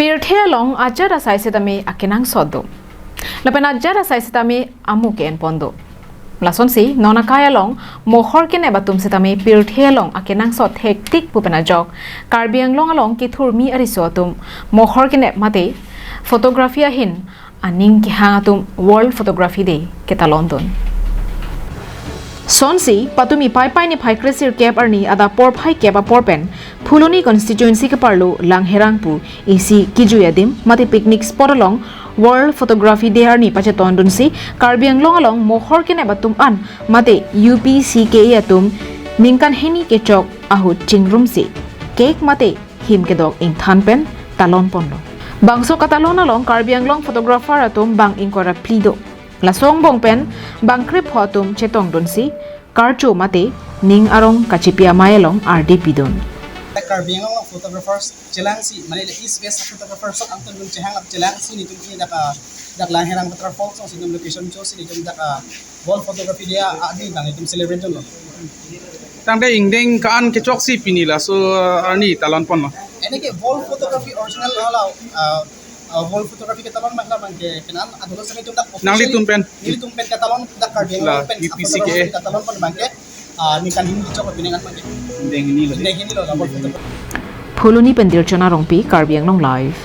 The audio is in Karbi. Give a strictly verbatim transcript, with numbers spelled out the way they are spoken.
Pirthe along ajat asai sitame akenangsot do. Lapen ajat asai sitame amu ke-enpon do. Lasonsi, non akai along mohor kenep atum sitame pirthe along akenangsot hektik pu pen ajok Karbi Anglong along kethurmi ariso atum mohor kenep mate photography ahin aning kehang atum World Photography Day ketalon dun. Sonsi, patumi Paipai niphai kresirkep arni adap porphai kep apor pen Phuloni constituency keparlo Langherang pu isi kejui adim mate picnic spot along World Photography Day arni pachetondunsi Karbi Anglong along mohor kenep atum an mate U P C K A atum ningkan hini kechok ahut chingrumsi cake mate him kedok ingthan pen talon ponlo. Bangso katalon along Karbi Anglong photographer atum bang ingkoi ra phli do. Laso angbong pen bang krepho atum chetongdunsi karcho mate ning arong kachipi amei along ardi pidun. Karbi Anglong photographers chelangsi, mane le East West photographers angtun dun chehang ap chelangsi nelitum ini dak, ah, dak Langherang Waterfall alongsi nelitum location chosi nelitum dak, ah, World Photography Day, ah, arni bang nelitum celebrate dunlo. Tangte ingdeng ka-an kechoksi pini laso arni talon ponlo. Ini ke World Photography original hala, ah, ah, World Photography ketalon bang bang ke kenan adolo sene tum dak officially nanglitum pen? Nelitum pen ketalon dak Karbi Anglong la pen U P C K A photography ketalon pon bang ke, ah, ningkan hini chok pini kan bang ke. Ingdeng hini lo. Ingdeng hini lo la World Photography. Phuloni pen Dirchona Rongpi, Karbi Anglong Live.